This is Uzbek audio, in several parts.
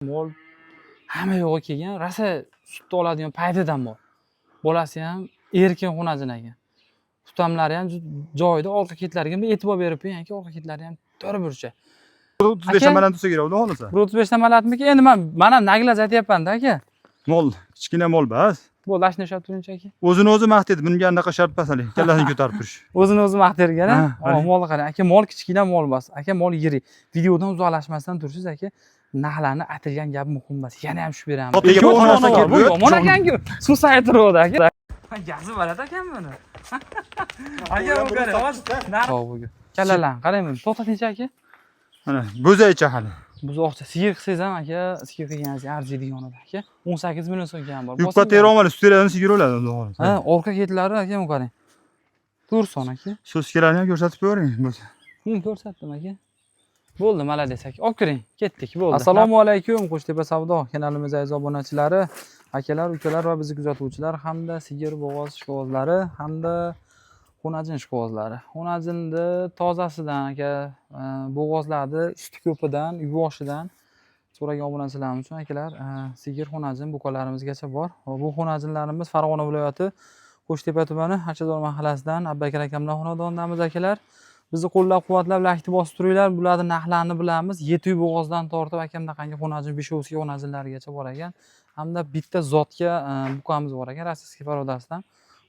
Mol hamma yo'g'i kelgan, rosa sutni oladigan paytidan mol. Bolasi ham erkin xunajin ekan. Tutamlari ham joyida, orqa ketlariga bir e'tibor berib qo'ying aka, orqa ketlari ham to'g'ri burcha. 35 Aka. Baland tursa kerak, xudo xohlasa. 135 dan balandmiki? Endi man ham наглаз aytyapman-da aka. Mol kichkina mol bas. Bo'ldi, ashuni ushlab turingchi aka. O'zini o'zi maqtaydi. Bunga anaqa shart emas haligi. Kallasini ko'tarib turish. O'zini o'zi maqtar ekan. Ha, A? qarang. Molni qarang. Aka, mol kichkina mol emas. Aka, mol yirik. Videodan uzoqlashmasdan tursiz aka. Narxlarni aytilgan gap muhim emas. Yana ham tushib beramiz. Kattaga Yo'q, bu narsa bu kelib, yomon ekan-ku. Susayib turuvdi aka. Gazi baland ekan buni. Aka, bu qarang. Hop, bugun. Kallalarni qarang buni. To'xtatingchi aka. Mana bo'zaycha hali. Buzoqcha sigir qilsangiz ham aka, sigir qilganingiz arziydigan edi aka. 18 million so'mga ham bor. Yupqa Bosing. tera olmadi, sut teradigan sigir o'ladi, xudo xohlasa. Ha, orqa ketlari aka, bu qarang. Tursun aka. So'skalarni ham ko'rsatib ko'ring. Bo'lsa. Ko'rsatdim aka. Bo'ldi, молодец aka. Olib kiring. Ketdik, bo'ldi. Assalomu alaykum, Qo'shtepa savdo kanalimiz aziz obunachilari, akalar, ukalar va bizni kuzatuvchilar hamda sigir bo'g'oz ishqibozlari hamda xunajin ishqibozlari. Xunajinni tozasidan aka, bo'g'ozlarni suti ko'pidan, yuvoshidan so'ragan obunachilarimiz uchun akalar, sigir xunajin buqalarimizgacha bor. Va bu xunajinlarimiz Farg'ona viloyati Qo'shtepa tumani Archazor mahallasidan Abubakar akam bilan xonadonidamiz akalar. Bizni qo'llab-quvvatlab laykni bosib turinglar. Bularni narxlarini bilamiz. Yetuv bo'g'ozdan tortib akamdaqangi xunajin, бешовский xunajinlarigacha bor ekan. Hamda bitta zotga buqamiz bor ekan, российский порода sidan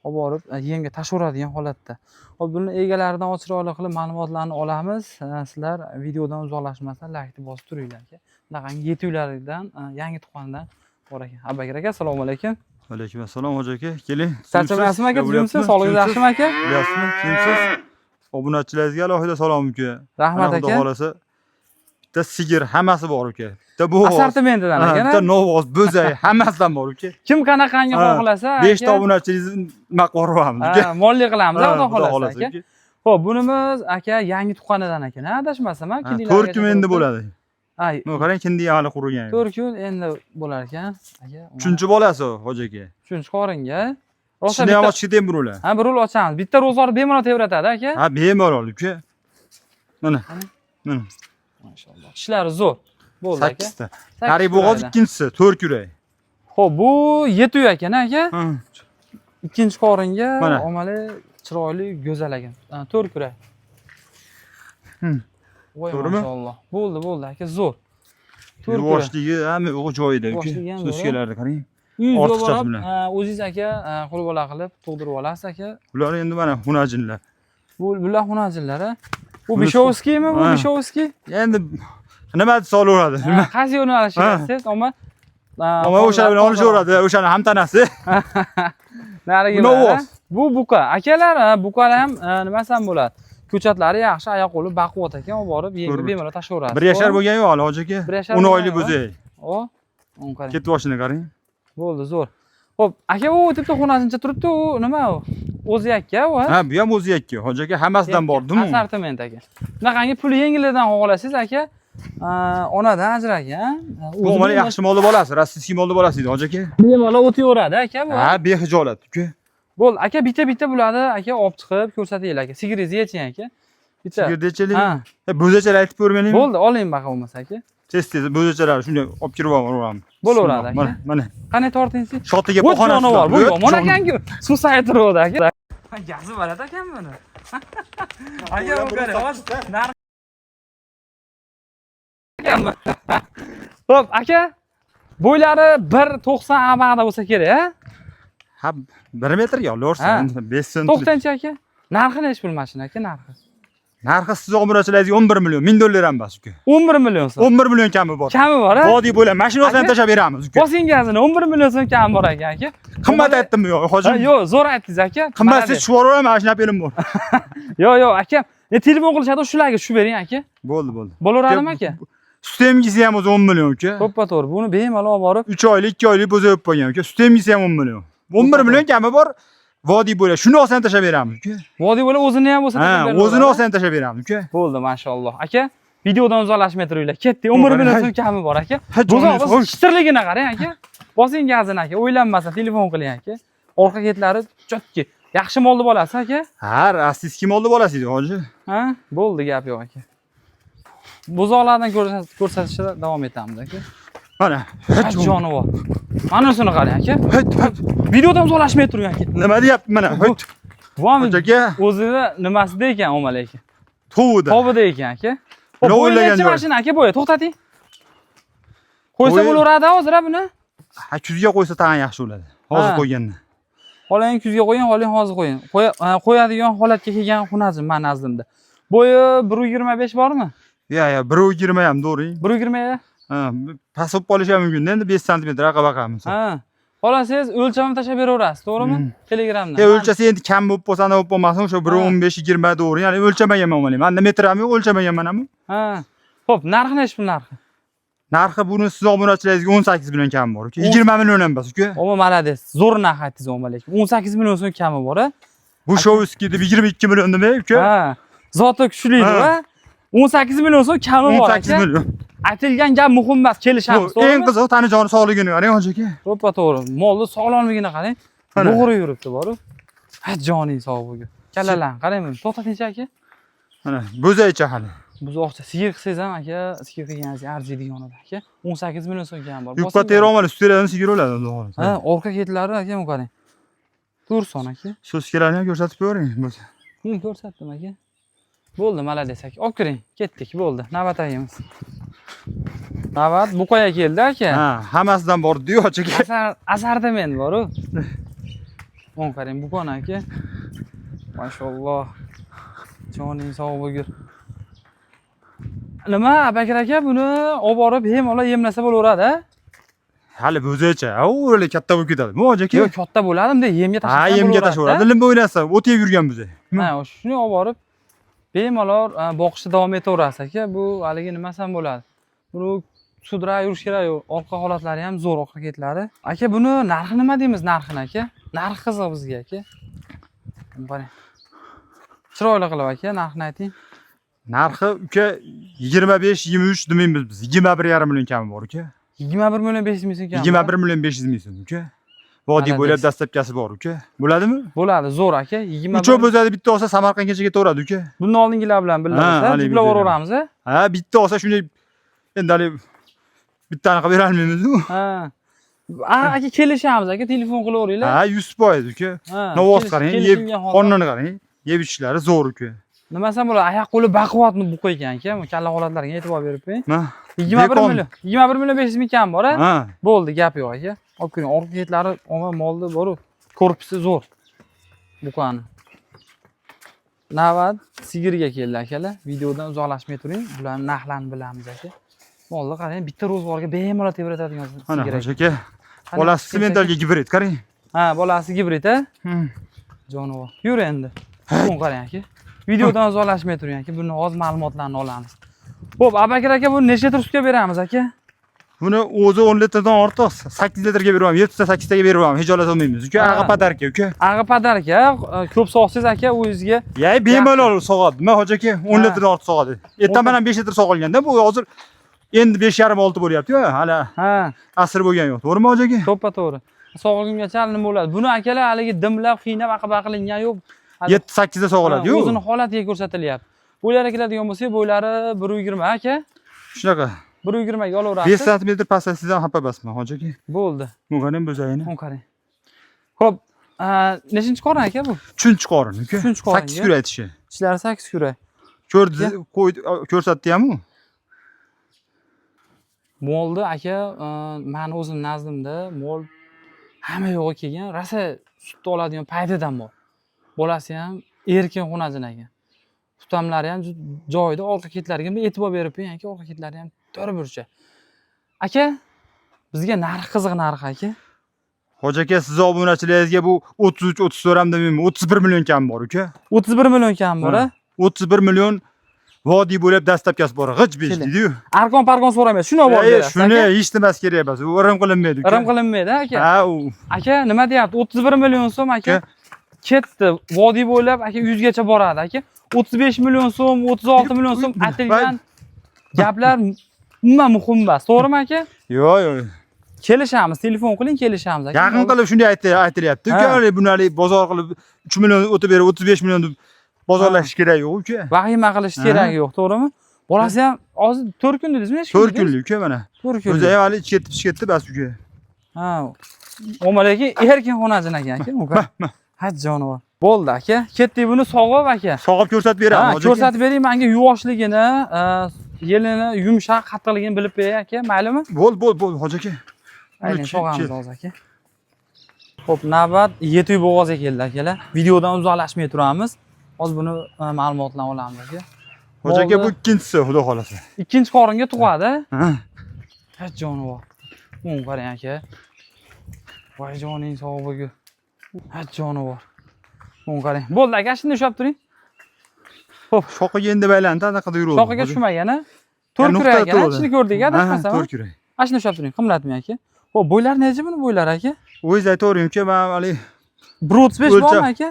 olib borib yemga tashaveradigan holatda. Hop, buni egalaridan ochiq qilib ma'lumotlarni olamiz. Sizlar videodan uzoqlashmasdan laykni bosib turinglar aka. Bunaqangi yetuvlaridan, yangi tuqqanidan bor ekan. Abubakar aka, assalomu alaykum. Alaykum assalom, hoji aka. Keling. Charchamayapsizmi aka? Tuzukmisiz? Sog'lig'ingiz yaxshimi aka? Bilyapsizmi? Tuzukmisiz? Obunachilaringizga alohida salom uka. Rahmat Mana xudo aka. xohlasa bitta sigir hammasi bor uka. Bitta bo'g'oz. Assortimentidan Ha, aka. bitta novvoz, bo'zay hammasidan bor uka. Kim qanaqangi Ha, xohlasa, 5 ta aka, obunachilingizni nima qilib uka. ha, molli qilamiz, Ha, xudo xohlasa aka. uka. Xo'p, bunimiz aka yangi tuqqanidan ekan, adashmasam, ha, Ha, kindiklargacha 4 kun endi turibdi. bo'ladi. Ha, Mana qarang, kindik hali qurigan. 4 kun endi bo'lar ekan. Aka, Uchinchi bolasi, hoji aka. Uchinchi qoringa. Rosa Tishini ham bitta, ochishga temir ular. ha, bir ul ochamiz. Bitta ro'zg'or bemalol tebratadi aka. Ha, bemalol uka. Mana. Mana. Mashalloh. Tishlari zo'r. Bo'ldi aka. 8 ta. Sakkiz Narigi bo'g'oz kuraydi. ikkinchisi, 4 kuray. Xo'p, bu yetuv ekan aka. Ha. Ikkinchi qoringa Mana. omali chiroyli, go'zal ekan. Ha, to'rt kuray. Voy, To'g'rimi? mashalloh. Bo'ldi, bo'ldi aka, zo'r. To'rt kuray. Yuvoshligi hamma yo'g'i joyida uka. Yuvoshligi ham zo'r, So'skalarni qarang. Uyingizga Ortiqchasi borib, bilan. ha, o'zingiz aka, ha, qo'l bola qilib tug'dirib olasiz aka. Bular endi mana xunajinlar. Bu bular xunajinlar, a? Bu Buni бешовский mi bu Ha. бешовский? Endi nima desa olaveradi. Ha, qaysi yo'nalishga Ha. aytsangiz, ammo Ammo o'sha bilan olishaveradi, o'shani ham tanasi. Narigi Bu bilan, novvoz. ha? Bu buqa. Akalar, ha, buqalar ham nimasi ham bo'ladi. Ko'chatlari yaxshi, oyoq qo'li baquvvat ekan, olib borib yemga Ko'rib. bemalol tashlayverasiz. Bir yashar To'g'rimi? bo'lgan yo'q hali hoji aka. Bir yashar 10 bo'lgan oylik yo'q, bo'zay. O, uni qarang. Ketib boshini qarang. Bo'ldi, zo'r. Xo'p, aka, u bitta xunajincha turibdi, u nima u? O'zi yakka u, ha? Ha, bu ham o'zi yakka. Hoji aka hammasidan bor, dum. Assortiment aka. Bunaqangi puli yengildan xohlasangiz aka, onadan ajragan. Bu mana yaxshi molni bolasi, российский molni bolasi edi hoji aka. Bemalol o'taveradi aka bu. Ha, behijolat uka. Bo'ldi, aka, bitta-bitta bularni aka olib chiqib ko'rsatinglar aka. Sigiringizni yeching aka. Bitta. Sigirdechilik. Ha, Bo'zachalar aytib ko'rmaylikmi? bo'ldi, oling baqa bo'lmasa aka. Tez tez bo'zachalar shunday olib kirib olaveramiz. Bo'laveradi aka. Mana, mana. Qanday tortingsiz? Shotiga Voy pog'onasi jonivor, bu bor. yomon ekan-ku. Susayib turuvdi aka. Gazi baland ekan buni. Aka, bu qarang, narx ekanmi? Xo'p, aka, bo'ylari 1.90 amarda bo'lsa kerak, a? Ha, 1 metrga olaversin, 5 sm. To'xtangchi aka. Narxi nechi pul mashina aka, narxi? Narxi siz obunachilaringizga 11 million, 1000 dollar ham bas uka. 11 million so'm. 11 million kami bor. Kami bor, a? Vodiy bo'la, mashina olsam Aka. tashlab beramiz uka. Bosing gazini, 11 million so'm kami bor ekan aka. Qimmat aytdimmi yo'q, Ha, hojim? yo'q, zo'r aytdingiz aka. Qimmat Молодец. tushib yuboraman, mashina belim bor. Yo'q, yo'q, aka. Ne telefon qilishadi, shularga tushib bering aka. Bo'ldi, bo'ldi. Bo'laveradimi aka? Sut emgisi ham o'zi 10 million uka. To'ppa to'g'ri. Buni bemalol olib borib, 3 oylik, 2 oylik bo'za o'p qo'ygan uka. Sut emgisi ham 10 million. 11 million kami bor. Vodiy bo'la. Shuni olsam tashlab beramiz uka. vodiy bo'lib o'zini ham bo'lsa Ha, tashlab beraveradi. o'zini olsam tashlab beramiz uka. Bo'ldi, mashalloh. Aka, videodan uzoqlashmay turinglar. Ketdik. 11 million so'm kami bor aka. Ha, joningiz Bo'zog'i xo'sh. shitirligini qarang aka. Bosing gazini aka, o'ylanmasdan telefon qiling aka. Orqa ketlari чётко. Yaxshi molni bolasi aka. Ha, российский molni bolasi edi hoji. Ha, bo'ldi, gap yo'q aka. Buzoqlardan ko'rsatishda davom etamiz aka. Mana. Jonivor. Mana shuni qarang aka. Hit, hit. Videodan uzoqlashmay turing aka. Nima deyapti mana? Hit. Bu ham Hoji aka, o'zini nimasida ekan Omali aka. tovida. Tobida ekan aka. Xo'p, Lovillagan bo'yi nechi joyi. mashina aka bo'yi? To'xtating. Qo'ysa Bo'yi- bo'laveradi hozir ha buni. Ha, kuzga qo'ysa tag'in yaxshi bo'ladi. Hozir Ha. qo'ygandan. Xolang kuzga qo'ying, xolang hozir qo'ying. Qo'yadigan holatga kelgan xunajim men nazdimda. Bo'yi 1.25 bormi? Ya, ya, 1.20 ham to'g'ri. 1.20 Ha, past bo'lib qolishi ham mumkin. Endi 5 sm raqa baqa misol. Ha. Xohlasangiz o'lchamini tashlab beraverasiz, to'g'rimi? Hmm. Telegramdan. E o'lchasa endi kam bo'lib qolsa, ana bo'lib qolmasin, o'sha 1.15 20 to'g'ri. Ya'ni o'lchamaganman mana. Menda metr ham yo'q, o'lchamaganman ham. Ha. Xo'p, narxi nechi pul narxi? Narxi buni siz obunachilaringizga 18 million kam bor uka. 20 million ham bas uka. Oma молодец. Zo'r narx aytdingiz Omali aka. 18 million so'm kami bor a. Bu шовский deb 22 million demak uka. Ha. Zoti kuchli Ha. va 18 million so'm kami bor 18 aka. million. Aytilgan gap muhim emas, kelishamiz, Bu eng to'g'rimi? qizig'i tani joni sog'ligini qarang hoji aka. To'ppa to'g'ri. Molni sog'lomligini qarang. Mana. Bo'g'ri yuribdi boru. Ha, joning sog' bo'lgur. Kallalarni qarang buni. To'xtatingchi aka. Mana bo'zaycha hali. Buzoqcha sigir qilsangiz ham aka, sigir qilganingizga arziydigan edi aka. 18 million so'm kami bor. Yupqa teri olmadi, sut teradigan sigir o'ladi xudo xohlasa. Ha, orqa ketlari aka bu qarang. To'rt son aka. So'skalarni ham ko'rsatib ko'ring bo'lsa. Buni ko'rsatdim aka. Bo'ldi, молодец aka. Olib kiring. Ketdik, bo'ldi. Navbatdagimiz. Navbat bu qo'ya keldi aka. Ha, hammasidan bor-ku hoji aka. Asar asarda boru. O'ng qarang, bukon aka. Mashalloh. Joning sog' bo'lgur. Nima, Abakir aka buni olib borib bemalol yemlasa bo'laveradi, a? Hali bo'zaycha, u o'la katta bo'lib ketadi. Bu hoji aka. Yo'q, katta bo'ladi, bunday yemga Ha, tashlasa yemga tashlayveradi. Limba o'ynasa, o't yeb yurgan bo'zay. Ha, shuni olib borib bemalol boqishda davom etaverasiz aka. Bu haligi nimasi ham bo'ladi. Buni sudrab yurish kerak yo'q. Orqa holatlari ham zo'r, orqa ketlari. Aka, buni narxi nima deymiz narxini aka? Narxi qiziq bizga aka. Qarang. Chiroyli qilib aka, narxini ayting. Narxi uka 25, 23 demaymiz biz. 21,5 million kami bor uka. 21 million 500 ming so'm kami. 21 million 500 ming so'm uka. Vodiy bo'ylab Молодец. dastlabkasi bor uka. Bo'ladimi? Bo'ladi, zo'r aka. 21 Uchoq bo'zadi bitta olsa Samarqandgacha ketaveradi uka. Bundan oldingilar bilan birga Ha, bo'lsa, haligi juplab bizlar. boraveramiz, a? Ha, bitta olsa shunday endi hali bittani qilib bera olmaymiz-ku. Ha. Aka kelishamiz aka, telefon qilaveringlar. Ha, 100% uka. Ha, Navoz qarang, yeb kelishilgan holda. qornini qarang. Yeb ichishlari zo'r uka. Nimasi ham bo'ladi? Oyoq qo'li baquvvatni buqa ekan aka. Bu kalla holatlariga e'tibor berib qo'ying. Ma. 21 Bekon. million. 21 million 500 ming kam bor a? Ha. Bo'ldi, gap yo'q aka. Olib kiring. Orqa ketlari omma molni boru. Korpusi zo'r. Buqani. Navbat sigirga keldi akalar. Videodan uzoqlashmay turing. Bularning narxlarini bilamiz aka. Molni qarang, bitta ro'zg'orga bemalol tebratadigan Mana sigir aka. aka. Qani, Bolasi sementalga gibrid qarang. Ha, bolasi gibrid a? Jonivor. Yur endi. Buni qarang aka. Videodan uzoqlashmay turing aka. Buni hozir ma'lumotlarni olamiz. Xo'p, Abakir aka, buni necha litr sutga beramiz aka? Buni o'zi 10 litrdan ortiq 8 litrga beraman, 7 ta 8 taga beraman, hijolat olmaymiz. Uka, Ha. ag'a подарка uka. Ag'i подарка, ko'p sog'sangiz aka o'zingizga Ya bemalol sog'adi. Nima hoji aka 10 Ha. litrdan ortiq sog'adi. Ertaman ham 5 litr sog'ilganda bu hozir endi 5,5 6 bo'lyapti-yu, hali ha, asr bo'lgan yo'q. To'g'rimi hoji aka? to'ppa to'g'ri. Sog'ilgungacha hali nima bo'ladi? Buni akalar haligi dimlab, qiynab, aqba qilingan yo'q. Hali- 7 8 da sog'iladi-yu. Ha, o'zini holatiga ko'rsatilyapti. Bo'ylari keladigan bo'lsak, bo'ylari 1.20 aka. Shunaqa. 1.20 ga 5 olaverasiz. santimetr pastlasiz ham xafa emasman hoji aka. Bo'ldi. Bu qarang bo'zayini. Buni qarang. Xo'p, nechinchi qorin aka bu? Uchinchi qorin uka. Uchinchi qorin, 8 kurak tishi. Tishlari 8 kurak. Ko'rdi, qo'ydi, ko'rsatdi ham u. Molni aka, mani o'zim nazdimda mol hamma yo'g'i kelgan, rosa sutni oladigan paytidan mol. Bolasi ham erkin xunajin ekan. Tutamlari ham joyida, orqa ketlariga bir e'tibor berib qo'ying aka, orqa ketlari ham to'g'ri burcha. Aka, bizga narx qiziq narx aka. Hoji aka, siz obunachilaringizga bu 33 34 ham demayman, 31 million kam bor uka. 31 million kam bor a? 31 million vodiy bo'ylab dastlabkasi bor. G'ij besh Keling. deydi-yu. Arqon parqon so'ramaysiz, shuni olib borib berasiz Shuni aka. hech nimasi kerak emas. U irim qilinmaydi uka. Irim qilinmaydi aka. Ha, u Aka, nima deyapti? 31 million so'm aka. Aka. Ketdi. Vodiy bo'ylab aka 100 gacha boradi aka. 35 million so'm, 36 million so'm aytilgan gaplar umuman muhim emas. To'g'rimi aka? Yo'q, yo'q. Kelishamiz, telefon qiling, kelishamiz aka. Yaqin qilib shunday aytilyapti. Uka, Ha. hali buni hali bozor qilib 3 million o'tib berib 35 million deb bozorlashish kerak yo'q uka. Vahima qilish Ha. keragi yo'q, to'g'rimi? Bolasi ham hozir 4 kun dedingizmi? Necha kun 4 dedingiz? Kunlik uka mana. 4 kunlik. O'zi ham hali ichib ketdi, pishib ketdi bas uka. Ha. Omar aka erkin xonajin ekan aka. Ma, ma. Ha, jonivor. Bo'ldi aka. Ketdik buni sog'ib aka. Sog'ib ko'rsatib beramiz. Ha, Hoji aka. ko'rsatib bering menga yuvoshligini, yelini yumshoq, qattiqligini bilib beray aka, maylimi? Bo'l, bo'l, bo'l hoji aka. Aynen sog'amiz hozir aka. Xo'p, navbat Yetuy bo'g'ozga keldi akalar. Videodan uzoqlashmay turamiz. Hozir buni ma'lumotlarni olamiz aka. Hoji aka Molni bu ikkinchisi, xudo xolasa. Ikkinchi qoringa tug'adi. Ha. Ha, jonivor. Uni qarang aka. Voy joning sog' bo'lgur. Ha, jonivor. Uni qarang. Bo'ldi aka, shunday ushlab turing. Shoxiga endi baylandi, anaqada yuradi. Shoxiga tushmagan, a? To'rt kurak ekan, ichini ko'rdik, adashmasam. To'rt kurak. Ana shuni ushlab turing, qimlatmang aka. Xo'p, bo'ylari necha buni bo'ylari aka? O'zingiz aytavering uka, man hali 1.35 O'lchab. Bormi aka?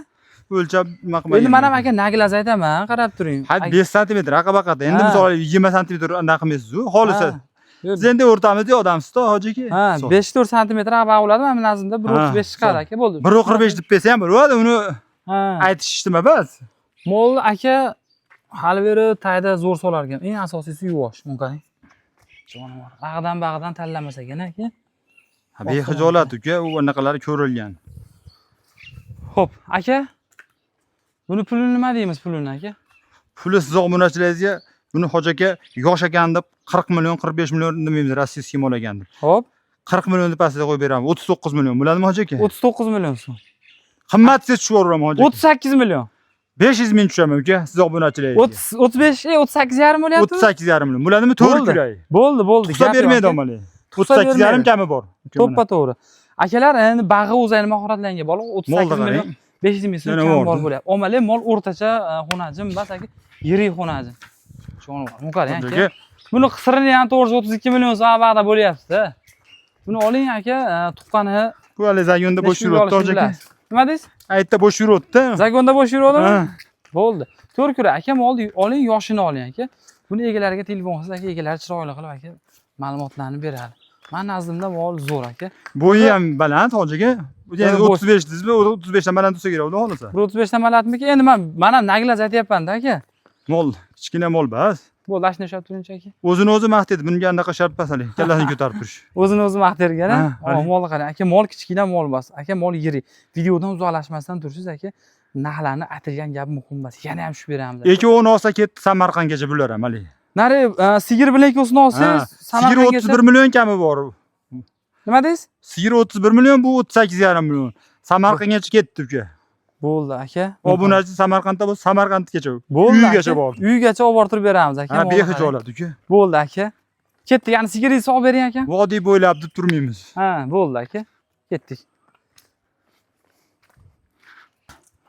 O'lchab nima qilmagan. Endi men ham aka naglaz aytaman, qarab turing. Ha, 5 santimetr aqaba-qata. Endi Ha. misol 20 santimetr anaqa qilmaysiz-u, xolisa. Yo'q. Siz endi o'rtamizda odamsiz-da, hoji aka. Ha, 5-4 santimetr ava bo'ladi, mana nazdimda 1.35 chiqadi Ha, aka, bo'ldi. 1.45 deb bersa ham bo'ladi, uni Ha. aytish nima bas. Mol aka hali beri tayda zo'r solar ekan. Eng asosiysi yuvosh, buni qarang. Jonivor. Ag'dan bag'dan tanlamas ekan aka. Ha, behijolat uka, u anaqalari ko'rilgan. Xo'p, aka. Buni pulini nima deymiz pulini aka? Puli siz obunachilaringizga buni hoji aka yosh ekan deb 40 million, 45 million demaymiz, rossiyskiy mol ekan deb. Xo'p, 40 million deb pastida qo'yib beramiz. 39 million bo'ladimi hoji aka? 39 million so'm. Qimmat desa tushib yuboraman hoji aka. 38 million. 500 ming tushaman uka, siz obunachilaringizga. 30 35, 38 yarim bo'lyaptimi? 38,5 million. Bo'ladimi? To'g'ri Bo'ldi. kuray. Bo'ldi, bo'ldi. Tuxsa Gap yo'q bermaydi aka. omali. Tuxsa 38,5 bermaydi. kami bor. Uka, mana. To'ppa to'g'ri. Akalar, endi bag'i o'zini mahoratlarga bog'liq. 38 Molni million qarang. 500 ming so'm Yana kam bor bordi. bo'lyapti. Omali mol o'rtacha xonajim bas aka, yirik xonajim. Jonivor. Buni qarang Hoji aka. aka, Buni qisirini ham to'g'risi 32 million so'm va'da bo'lyapti. Buni oling aka, tuqqani bu hali zagonda bo'sh necha kunga yuribdi olishni hoji aka. bilasiz. Nima deysiz? Aytda bo'sh yuribdi. Zagonda bo'sh yuradimi? Ha. Bo'ldi. To'rt kura aka molni oling, yoshini oling aka. Buni egalariga telefon qilsangiz aka, egalari chiroyli qilib aka ma'lumotlarni beradi. Men nazdimda mol zo'r aka. Bo'yi ham baland hoji aka. Bu endi Bo'y- 35 deysizmi? 35 dan baland tursa kerak, xudo xolasa. 1.35 dan balandmiki? Endi men ham naglaz aytyapman-da aka. Mol, kichkina mol bas. Bo'ldi, ashuni ushlab turingchi aka. O'zini o'zi maqtaydi. Bunga anaqa shart emas hali. Kallasini ko'tarib turish. O'zini o'zi maqtargan, Ha, ha? qarang. Molni qarang. Aka, mol kichkina mol emas. Aka, mol yirik. Videodan uzoqlashmasdan tursiz aka, narxlarni aytilgan gap muhim emas. Yana ham tushib beramiz. aka. Ikkovini olsa ketdi Samarqandgacha bular ham hali. Nari sigir bilan ikkovsini Ha, olsangiz, Sigir Samarqandgacha 31 million kami bor. Nima deysiz? Sigir 31 million, bu 38,5 million. Samarqandgacha ketdi uka. Bo'ldi aka. Obunachi Samarqandda bo'lsa, Samarqandgacha. Bo'ldi. Uygacha aka. bordi. Uygacha olib borib turib beramiz aka. Ha, molni qarang. behijolat uka. Bo'ldi aka. Ketdik. Ya'ni sigiringizni sog'ib bering aka. Vodiy bo'ylab deb turmaymiz. Ha, bo'ldi aka. Ketdik.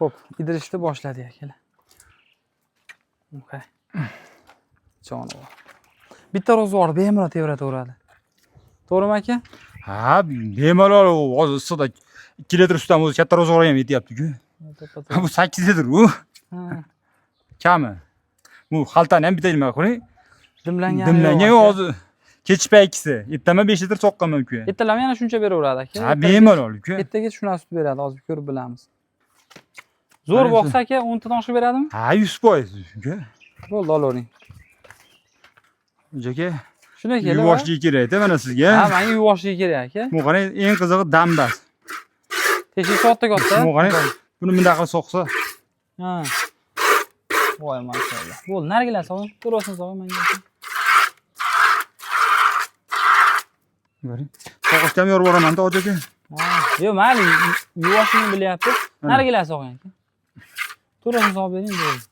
Xo'p, idirishni boshladik akalar. Okay. Jonivor. Bitta ro'zg'or bemalol tevrataveradi. To'g'rimi aka? Ha, bemalol u hozir issiqda 2 litr sutdan o'zi katta ro'zg'orga ham yetyapti-ku. Ha, bu 8 litr u Ha, kami. Bu xaltani ham bitta nima qiling. Dimlangan. Dimlangan hozir kechpa ikkisi. Ertaman 5 litr soqqanman uka. Ertalab yana shuncha beraveradi aka. Ha, bemalol uka. Ertaga shunaqa sut beradi, hozir ko'rib bilamiz. Zo'r Qarang, boqsa aka 10 tadan oshiq beradimi? Ha, 100% uka. Bo'ldi, olavering. Aka, Shunday kelib. yuvoshligi kerak-da mana sizga. Ha, menga yuvoshligi kerak aka. Bu qarang, eng qizig'i dambas. Teshik katta katta. Bu qarang, buni bunday qilib soqsa, Ha. Voy mashallah. Bo'ldi, narigilar sog'in, to'rvasini sog'in menga. ko'ring. Soqishga ham yorib yuboraman-da, hoji aka. Ha, yo'q, mayli, yuvoshini bilyapti. Narigilar sog'in aka. To'rvasini sog'ib bering, bo'ldi.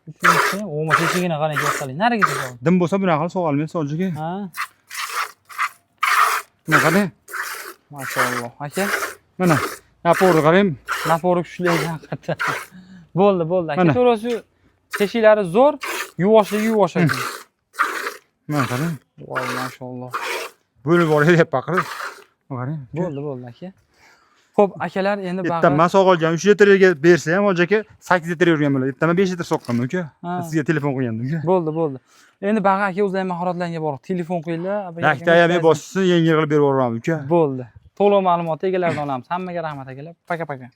Uchinchisi, o'ma teshigini qarang, kattalik. Narigicha sog'in. Dim bo'lsa bunaqa qilib sog'olmaysiz, hoji aka. Ha, Buni qarang. mashalloh. Aka, Mana, naporni qarang. napori kuchli ekan haqiqatdan. Bo'ldi, bo'ldi aka. Mana. To'rvasi teshiklari zo'r, yuvoshligi yuvosh ekan. Mana qarang. Voy mashalloh. Bo'lib boryapti baqirib. Qarang. Bo'ldi, bo'ldi aka. Xo'p, akalar endi bag'i Ertaman sog'olgan 3 litrga bersa ham hoji aka 8 litr yurgan bo'ladi. Ertaman 5 litr soqqanman uka. Ha. Sizga telefon qilgandim uka. Bo'ldi, bo'ldi. Endi bag'i aka o'zlari mahoratlarga bog'liq. Telefon qilinglar. Nakta ham bossin, yengil qilib berib yuboraman uka. Bo'ldi. To'liq ma'lumotni egalaridan olamiz. Hammaga rahmat akalar. Paka paka.